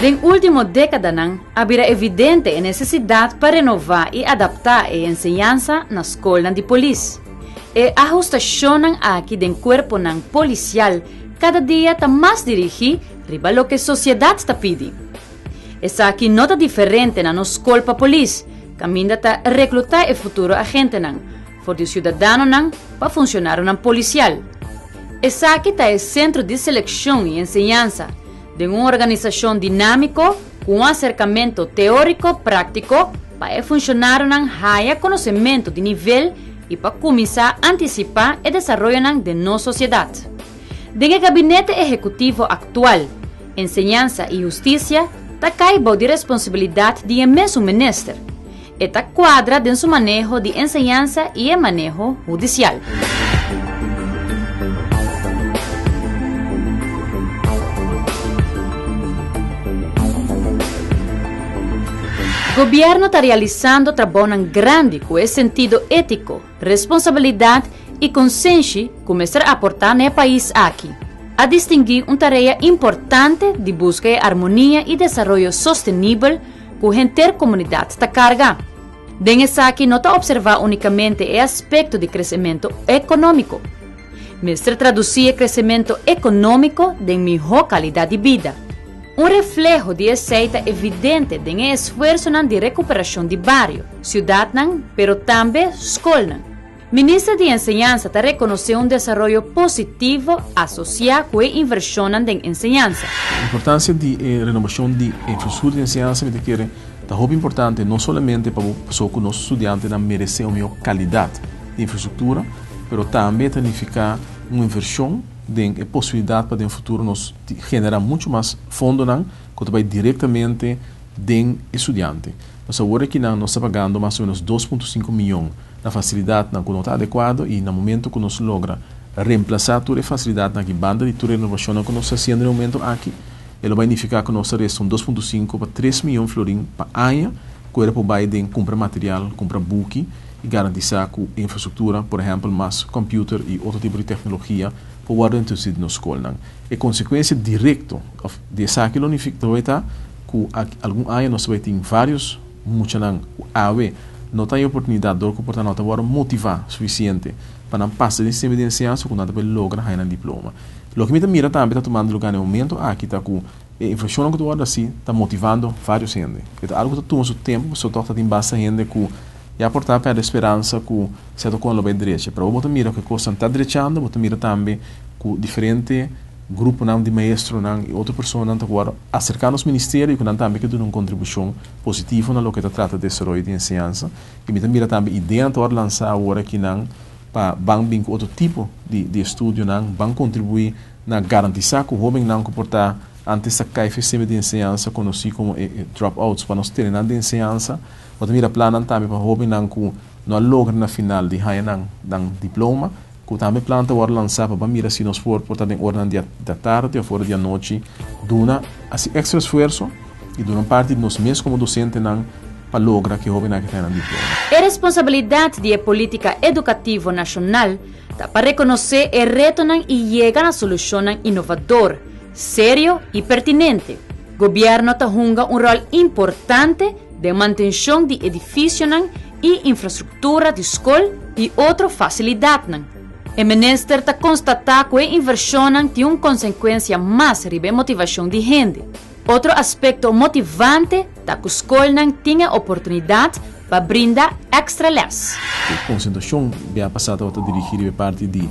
Den último dékadanan a bira evidente e nesesidat pa renová i adaptá e enseñansa na skolnan di polis. E ahustashonnan aki den kuerponan polisial kada dia ta mas dirigí riba loke sosiedat ta pidi. Esaki no ta diferente na nos skol pa polis, kaminda ta reklutá e futuro agentenan, for di siudadanonan pa funshonarionan polisial. Esaki ta e sentro di selekshon i enseñansa den un organisashon dinámiko ku un aserkamentu teóriko-práktiko pa e funshonarionan haya konosementu di nivel i pa kuminsá antisipá e desaroyonan den nos sosiedat. Den e gabinete ehekutivo aktual, enseñansa i hustisia ta kai bou di responsabilidat di e mesun minister. E ta kuadra den su maneho di enseñansa i e maneho hudisial. Gobièrnu ta realisando trabounan grandi ku e sentido étiko, responsabilidat i konsenshi ku mester aportá na e pais aki. A distinguí un tarea importante di buska e armonia i desaroyo sostenibel ku henter komunidat ta karga. Den esaki no ta opservá únikamente e aspekto di kresementu ekonómiko. Mester tradusí e kresementu ekonómiko den mihó kalidat di bida. Un refleho di esei ta evidente den e esfuersonan di rekuperashon di bario, siudatnan pero tambe skolnan. Minister di Enseñansa ta rekonosé un desaroyo positivo asosiá ku e invershonnan den enseñansa. Importansia di e renobashon di e infrastruktura di enseñansa mi ta kere ta hopi importante no solamente pa bo pasobra ku nos studiantenan meresé un mihó kalidat di infrastruktura pero tambe ta nifiká un invershon den e posibilidat pa den futuro nos generá muchu mas fondonan ku ta bai direktamente den e studiante. Nos awor akinan nos ta pagando mas o menos 2.5 miyon na fasilidatnan ku no ta adekuado i na momento ku nos logra remplasá tur e fasilidatnan aki banda di tur e renovashonnan ku nos ta hasiendo na e momento aki, e lo bai nifiká ku nos ta resta un 2.5 pa 3 miyon florin pa aña ku era por bai den kumpra material, kumpra buki i garantisá ku e infrastruktura, por ehèmpel mas kòmpiuter i otro tipo di teknologia por wòrdu introdusí den nos skolnan. E konsekuensia direkto òf di esaki lo nifiká lo bai ta ku aki algun aña nos ta bai tin vários muchanan ku awe no ta haña oportunidat dor ku por ta no ta wòrdu motivá sufisiente pa nan pasa den sistema di enseñansa ku nan ta bai logra haña nan diploma. Loke mi ta mira tambe ta tumando lugá na e momento aki ta ku e inflashonnan ku ta wòrdu hasi ta motivando vários hende. E ta algu ku ta tuma su tempu pasobra tòg ta tin basta hende ku ya por ta pèrdè speransa ku sierto kos lo bai drecha. Pero bo ta mira ku e kosnan ta drechando, bo ta mira tambe ku diferente gruponan di maestronan i otro personanan ta ku wòrdu aserká nos ministerio i ku nan tambe ke duna un kontribushon positivo na loke ta trata desaroyo di enseñansa. I mi ta mira tambe ideanan ta wòrdu lansá awor akinan pa ban bin ku otro tipo di di estudionan, ban kontribuí na garantisá ku hóbennan ku por ta antes ta kai for sistema di enseñansa konosí komo e e drop-outs pa nos tene nan den enseñansa. Bo ta mira plannan tambe pa hóbennan ku no a logra na final di haña nan nan diploma. Ku tambe plan ta wòrdu lansá pa ban mira si nos por por ta den oranan di atardi òf ora di anochi duna hasi èkstra esfuerso i duna un parti di nos mes komo dosentenan pa logra ku e hóbennan aki ta haña nan diploma. E responsabilidat di e polítika edukativo nashonal ta pa rekonosé e retonan i yega na solushonnan inovador, serio i pertinente. Gobièrnu ta hunga un ròl importante den mantenshon di edifisionan i infrastruktura di skol i otro fasilidatnan. E minister ta konstatá ku e invershonnan tin un konsekuensia mas riba e motivashon di hende. Otro aspekto motivante ta ku skolnan tin e oportunidat pa brinda èkstra lès. E konsentrashon bia pasá tabata dirigí riba e parti di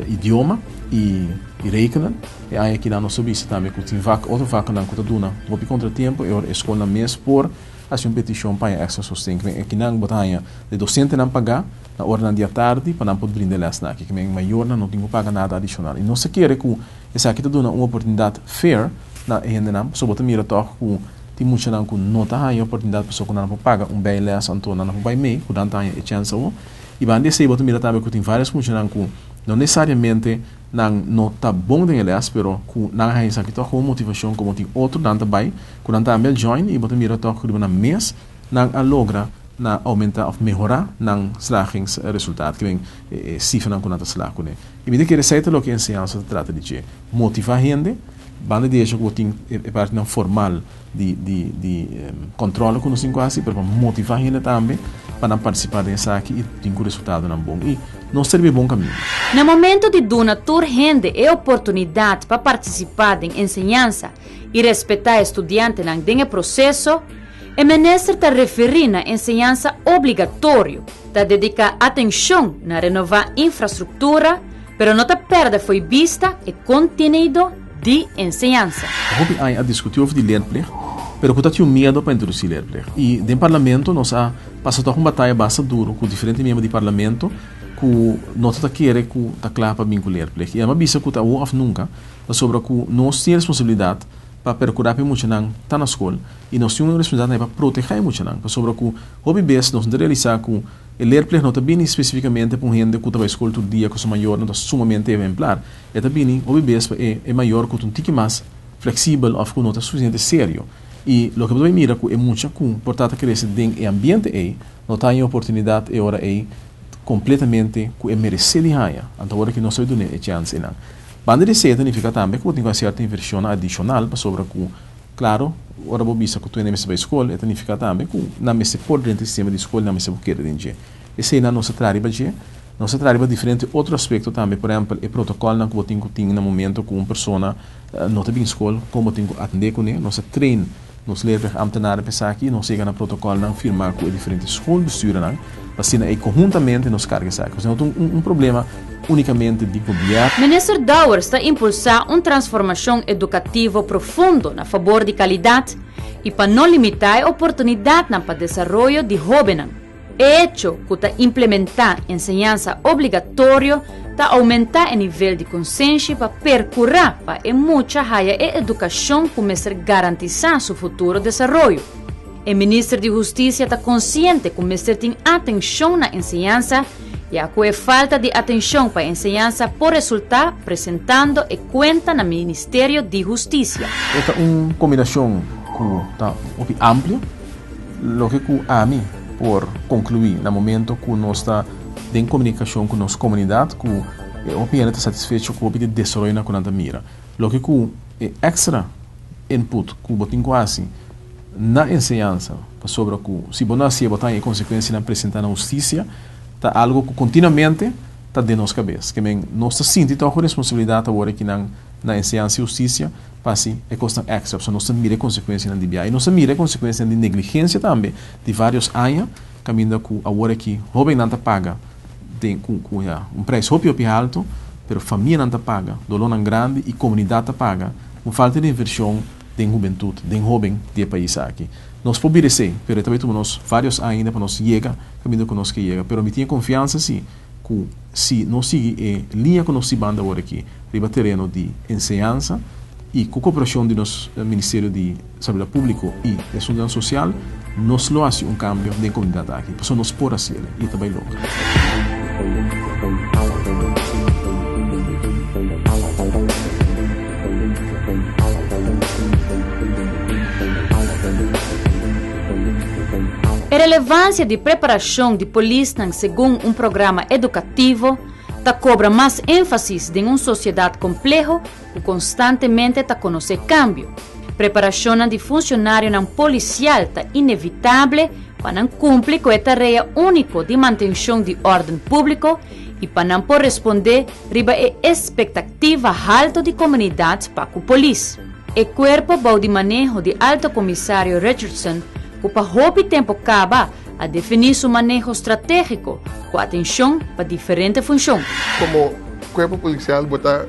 idioma i rekenen. E aña akinan nos a bisa tambe ku tin vak otro vaknan ku ta duna hopi kontratiempo e ora e skolnan mes por Hasi un petishon pa haña èkstra sosten. Kimen ekinan bo ta haña de dosentenan pagá na oranan di atardi pa nan por brinda e lèsnan aki. Kimen mayornan no tin ku paga nada adishonal. I nos ta kere ku esaki ta duna un oportunidat fair na e hendenan pasobra bo ta mira tòg ku tin muchanan ku no ta haña oportunidat pasobra ku nan no por paga un bijles anto nan no por bai mei ku nan ta haña e chèns awor. I banda di esei bo ta mira tambe ku tin vários muchanan ku no nesariamente Nan no ta bon den e les, pero ku nan a haña esaki tòg komo motivashon, komo tin otro nan ta bai, ku nan tambe a join i bo ta mira tòg riba nan mes nan a logra na oumentá òf mehorá nan slagingsresultaat, ke men e sifranan ku nan ta slag kuné. I mi ta kere esei ta loke enseñansa ta trata di dje, motivá hende. Banda di esho ku bo tin e partinan formal di di di kòntròl ku nos tin ku hasi, pero pa motivá hende tambe pa nan partisipá den esaki i tin ku resultadonan bon. I nos ta riba e bon kaminda. Na momento di duna tur hende e oportunidat pa partisipá den enseñansa i respetá e studiantenan den e proseso, e minister ta referí na enseñansa obligatorio, ta dediká atenshon na renová infrastruktura, pero no ta pèrdè fo'i bista e kontenido di enseñansa. Hopi aña a diskutí over di leerplicht, pero ku ta tin un miedo pa introdusí leerplicht. I den parlamento nos a pasa tòg un bataya basta duru ku diferente miembro di parlamento ku no ta ta kere ku ta kla pa bin ku leerplicht. I a bisa ku ta awor òf nunka, pasobra ku nos tin e responsabilidat pa perkurá pa e muchanan ta na skol i nos tin un responsabilidat tambe pa protehá e muchanan, pasobra ku hopi bes nos no ta realisá ku E leerplicht no ta bini spesifikamente pa un hende ku ta bai skol tur dia ku su mayornan ta sumamente ehemplar. E ta bini hopi bes pa e e mayor ku ta un tiki mas fleksibel òf ku no ta sufisiente serio. I loke bo ta bai mira ku e mucha ku por ta ta krese den e ambiente ei no ta haña e oportunidat e ora ei kompletamente ku e meresé di haña. Anto ora ki nos ta bai dun'é e chèns einan. Banda di esei e ta nifiká tambe ku bo tin ku hasi sierto invershonnan adishonal pasobra ku Claro, ora bo bisa cu tur hende mester bay scol, e ta nifica tambe cu nan mester por drenta e sistema di scol y nan mester por keda den dje. Eseinan nos ta traha riba dje. Nos ta traha riba diferente otro aspecto tambe, por ehempel, e protocolnan cu bo tin cu tin na momento cu un persona no ta bin scol, con bo tin cu atende cune. Nos ta train nos leerplichtambtenaren pa esaki y nos yega na protocolnan firma cu e diferente schoolbesturennan pa asina ey conhuntamente nos carga esaki. Pasobra no ta un problema unicamente di gobierno. Minister Dowers ta impulsá un transformashon edukativo profundo na fabor di kalidat i pa no limitá e oportunidatnan pa desaroyo di hóbennan. E echo ku ta implementá enseñansa obligatorio ta oumentá e nivel di konsenshi pa perkurá pa e mucha haya e edukashon ku mester garantisá su futuro desaroyo. E minister di Hustisia ta konsiente ku mester tin atenshon na enseñansa ya ku e falta di atenshon pa enseñansa por resultá presentando e kuenta na Ministerio di Hustisia. E ta un kombinashon ku ta hopi amplio. Loke ku ami por konkluí na momento ku nos ta den komunikashon ku nos komunidat ku e hopi hende ta satisfecho ku hopi di desaroyonan ku nan ta mira. Loke ku e èkstra input ku bo tin ku hasi na enseñansa, pasobra ku si bo no hasié bo ta haña e konsekuensianan presentá na hustisia, ta algu ku kontinuamente ta den nos kabes. Ke men nos ta sinti tòg un responsabilidat awor akinan na enseñansa i hustisia pa hasi e kosnan èkstra, pasobra nos ta mira e konsekuensianan di biaha i nos ta mira e konsekuensianan di negligensia tambe di vários aña kaminda ku awor aki hóbennan ta paga den ku ku ya un preis hopi hopi haltu, pero famianan ta paga dolónan grandi i komunidat ta paga un falta di invershon. Den hubentut, den hoben di e pais aki. Nos por bira esei, pero e ta bai tuma nos varios aña ainda pa nos yega kaminda ku nos ke yega. Pero mi tin e konfiansa si ku si nos sigui e liña ku nos si banda awor aki riba tereno di enseñansa i ku koperashon di nos Ministerio di Salubridat Públiko i di Asuntunan Sosial, nos lo hasi un kambio den komunidat aki. Pasobra nos por hasiel i e ta bai logra. E relevansia di preparashon di polisnan segun un programa edukativo ta kobra mas énfasis den un sosiedat kompleho ku konstantemente ta konosé kambio. Preparashonnan di funshonarionan polisial ta inevitable pa nan kumpli ku e tarea úniko di mantenshon di órden públiko i pa nan por respondé riba e espektativa halto di komunidat pa ku polis. E kuerpo bou di maneho di Alto Komisario Richardson ku pa hopi tempu kaba a definí su maneho stratégiko ku atenshon pa diferente funshon. Komo kuerpo polisial bo ta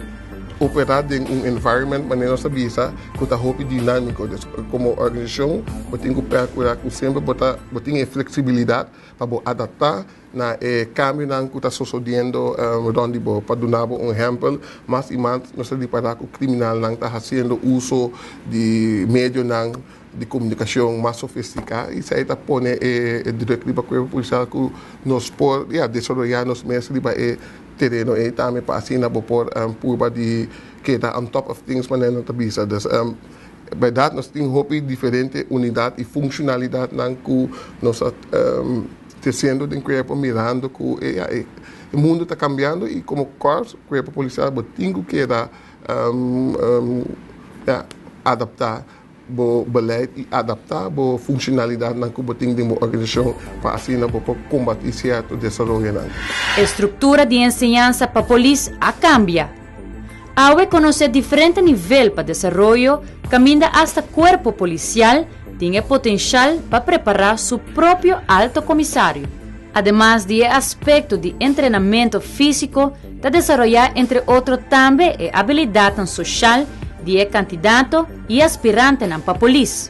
operá den un environment manera nos ta bisa ku ta hopi dinámiko. Dus komo organisashon bo tin ku perkurá ku semper bo ta bo tin e fleksibilidat pa bo adaptá Na e kambionan ku ta sosodiendo rònt di bo. Pa duna bo un ehèmpel, mas i mas nos ta ripará ku kriminalnan ta hasiendo uso di medionan di komunikashon mas sofistiká i esei ta pone e druk riba kuerpo polisial ku nos por, ya, desaroyá nos mes riba e tereno ei tambe pa asina bo por purba di keda on top of things manera nan ta bisa. Dus, bèrdat nos tin hopi diferente unidat i funshonalidatnan ku nos a. Creciendo den cuerpo mirando cu e mundo ta cambiando y como corps, cuerpo policial bo tin cu keda Ja, adaptá bo beleid i adaptá bo funshonalidatnan ku bo tin den bo organisashon pa asina bo por kombatí sierto desaroyonan. E struktura di enseñansa pa polis a kambia. Awe konosé diferente nivel pa desaroyo kaminda asta kuerpo polisial tin e potenshal pa prepará su propio alto komisario. Ademas di e aspekto di entrenamentu físiko ta desaroyá entre otro tambe e abilidatnan soshal di e kandidato i aspirantenan pa polis.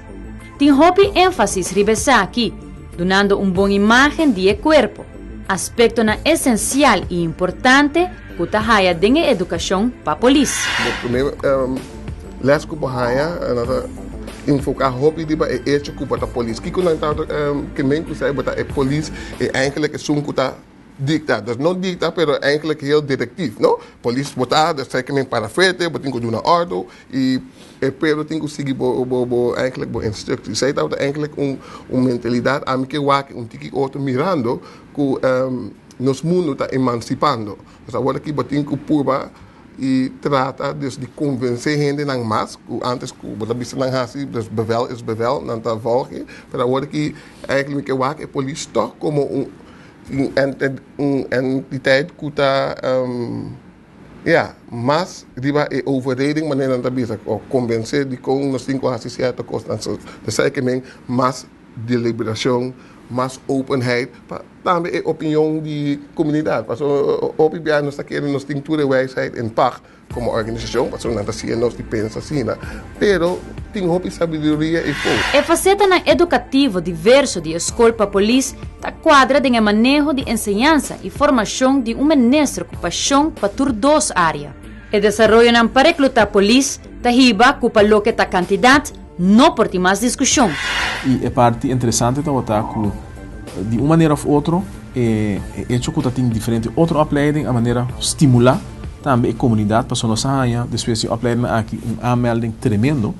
Tin hopi énfasis riba esaki, dunando un bon imágen di e kuerpo, aspektonan esensial i importante ku ta haya den e edukashon pa polis. Bo promé lès ku bo haya nan ta enfoká hopi riba e echo ku bo ta polis. Kiko nan ta ke men ku esei bo ta e polis i eigenlijk esun ku ta dicta, dus no dicta pero eigenlijk heel directief, no? Polis bo ta, dus esaki men para fuerte, bo tin cu duna ordo y e pueblo tin cu sigui bo bo bo eigenlijk bo instructie. Esey tabata eigenlijk un un mentalidad, ami ke wak un tiki otro mirando cu nos mundo ta emancipando. Dus awor aki bo tin cu purba y trata dus di convence hendenan mas cu antes cu bo ta bisa nan haci, dus bevel is bevel, nan ta volg je, pero awor aki eigenlijk mi ke wak e polis toch como un Un entiteit ku ta ya mas riba e overreding manera nan ta bisa o konvensé dikon nos tin ku hasi sierto kosnan. So esei ke men mas deliberashon, mas openheid pa tambe e opinion di komunidat. Pasobra hopi bia nos ta kere nos tin tur e wijsheid in pacht. Komo organisashon, pasobra nan ta siña nos di pensa asina, pero tin hopi sabiduria ei for. E fasetanan edukativo diverso di e skol pa polis ta kuadra den e maneho di enseñansa i formashon di un minister ku pashon pa tur dos área. E desaroyonan pa reklutá polis ta hiba ku pa loke ta kantidat no por tin mas diskushon. I e parti interesante tabata ku di un manera of otro e hecho ku ta tin diferente otro opleiding a manera stimulá tambe e komunidat pasobra nos a haña despues di e opleidingnan aki un aanmelding tremendo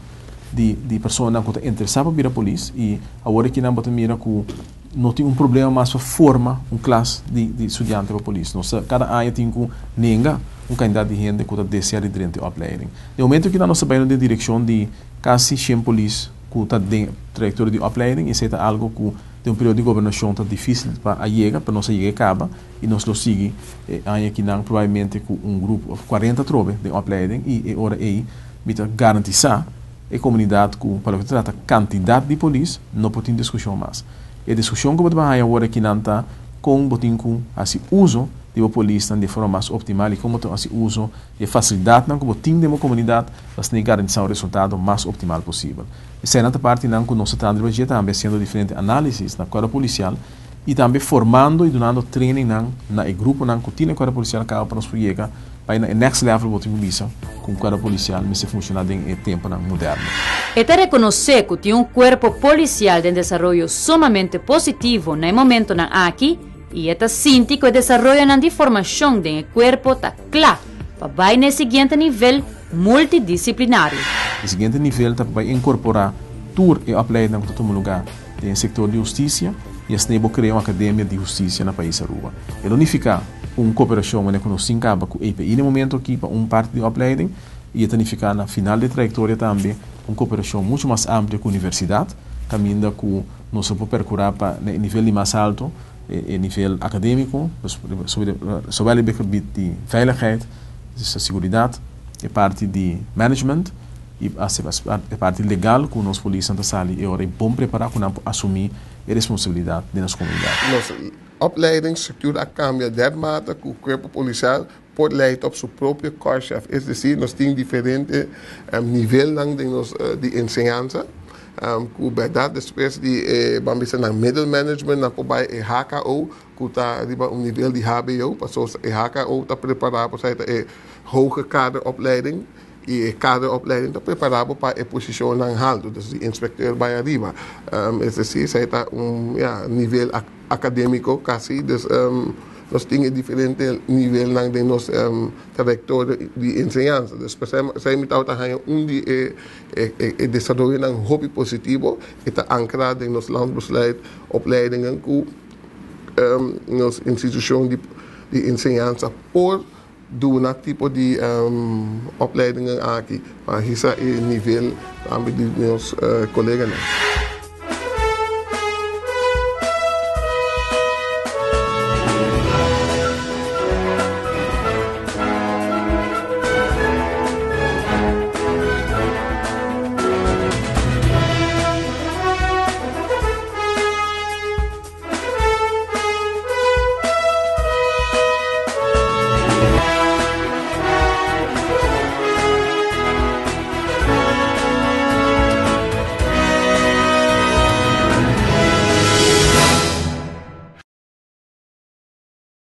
di di personanan ku ta interesá pa bira polis i awor aki nan bo ta mira ku no tin un problema mas pa forma un klas di di studiante pa polis. Nos ta kada aña tin ku nenga un kantidat di hende ku ta desea di drenta e opleiding. Den momento aki nan nos ta bayendo den direkshon di kasi shen polis ku ta den trayektoria di opleiding. Esei ta algu ku den un periodo di gobernashon ta difísil pa a yega, pero nos a yega e kaba i nos lo sigui e aña akinan probablemente ku un grupo òf kuarenta atrobe den opleiding i e ora ei mi ta garantisá e komunidat ku pa loke ta trata kantidat di polis no por tin diskushon mas. E diskushon ku bo ta ban haña awor akinan ta kon bo tin ku hasi uso di bo polisnan di e forma mas optimal i kon bo ta hasi uso E fasilidatnan ku bo tin den bo komunidat ta asina garantisá un resultado mas optimal posibel. Eseinan ta partinan ku nos ta traha riba dje tambe hasiendo diferente análisis na kuerpo polisial i tambe formando i dunando trainingnan na e gruponan ku tin e kuerpo polisial kaba pa nos por yega bai na e next level bo tin ku bisa ku un kuerpo polisial mester funshoná den e temponan moderno. E ta rekonosé ku tin un kuerpo polisial den desaroyo sumamente positivo na e momentonan aki i e ta sinti ku e desaroyonan di formashon den e kuerpo ta Kla pa bai na e siguiente nivel multidisiplinario. E siguiente nivel ta pa bai inkorporá tur e opleidingnan ku ta tuma lugá den e sektor di hustisia i asina bo krea un akademia di hustisia na pais Aruba. E lo nifiká un koperashon manera ku nos tin kaba ku EPI na e momento aki pa un parti di opleiding i e ta nifiká na final di e trayektoria tambe un koperashon muchu mas amplio ku universidat kaminda ku nos lo por perkurá pa na e nivel di mas alto E nivel akadémiko, zowel riba e gebied di veiligheid, dus seguridat, e parti di management i e parti legal ku nos polisnan ta sali e ora ei bon prepará ku nan por asumí e responsabilidat den nos komunidat. Nos opleidingsstructuur a kambia dermate ku Kuerpo Polisial por leid op su propio korpschef. Es decir, nos tin diferente nivelnan den nos di enseñansa ku bèrdat despues di e ban bisa nan middle management nan por bai e HKO ku ta riba un nivel di hbo pasobra e HKO ta prepará bo sa ta e hoge kaderopleiding i e kaderopleiding ta prepará bo pa e posishonnan haltu dus di inspecteur bai ariba. Es decir esei ta un ya nivel akadémiko kasi dus nos tin e diferente nivelnan den nos trayektoria di enseñansa. Dus p'esei mi tabata haña un di e e desaroyonan hopi positivo e ta ankrá den nos landsbesluit opleidingen ku nos institushon di enseñansa por. Duna tipo di opleidingen aki pa hisa e nivel tambe di nos coleganan.